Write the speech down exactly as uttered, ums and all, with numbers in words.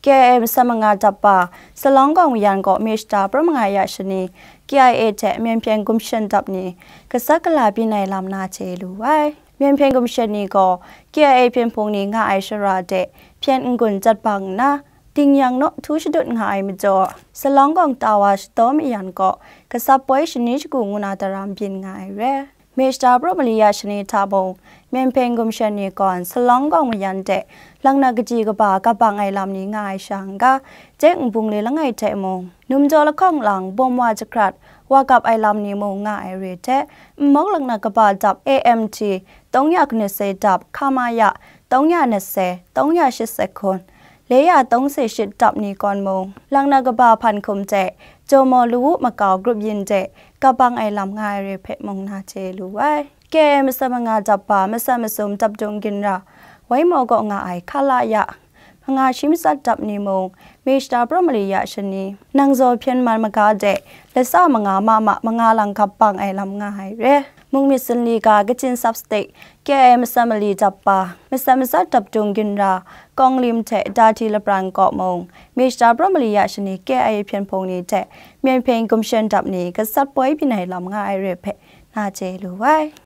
K I A masat manga dap pa, Salawng Kawng Mayan gaw May shata pra manga ya shani, K I A hte Myen Hpyen Gumshan dap ni gasat gala byin ai lam na chye lu ai. Myen Hpyen Gumshan ni gaw K I A hpyen hpung ni nga ai shara de hpyen n-gun jat bang nna, dingyang naw htu shadut nga ai majaw, Salawng Kawng Tawa Shataw Mayan gaw gasat poi shani shagu ngu na daram byin nga ai re. May shata pra mali ya shani hta mung, Myen Hpyen Gumshan ni gawn Salawng Kawng Mayan de laknak kaji kaba kabang ai lam ni nga ai sha n ga, Jeng Nbung le langai hte mung, Numjaw lahkawng lang bawm wa jahkrat wa kap ai lam ni mung nga ai re hte, nmawk laknak kaba dap A M T tawng ya kanut se dap, K M A ya tawng ya nat se, tawng ya shit se hkun, le ya tawng se shit dap ni gawn mung, laknak kaba hpan hkum hte Jawmaw Lawu Makau grup yin de kabang ai lam nga ai re hpe mung na chye lu ai. K I A masat manga dap pa, masat masum dap dung ginra, Waimaw kaw nga ai K L A ya manga shi matsat dap ni mung, May shata pra mali ya shani, nang zaw hpyen man maga de lasa manga ma ma manga lang gap bang ai lam nga ai re. Mukmyit Zinli ga Kachin Sub State K I A masat mali dap pa, masat matsat dap dung ginra, Kawng Lim hte Dahti Lapran kaw mung, May shata pra mali ya shani K I A hpyen hpung ni hte Myen Hpyen Gumshan dap ni gasat poi byin ai lam nga ai re hpe na chye lu ai.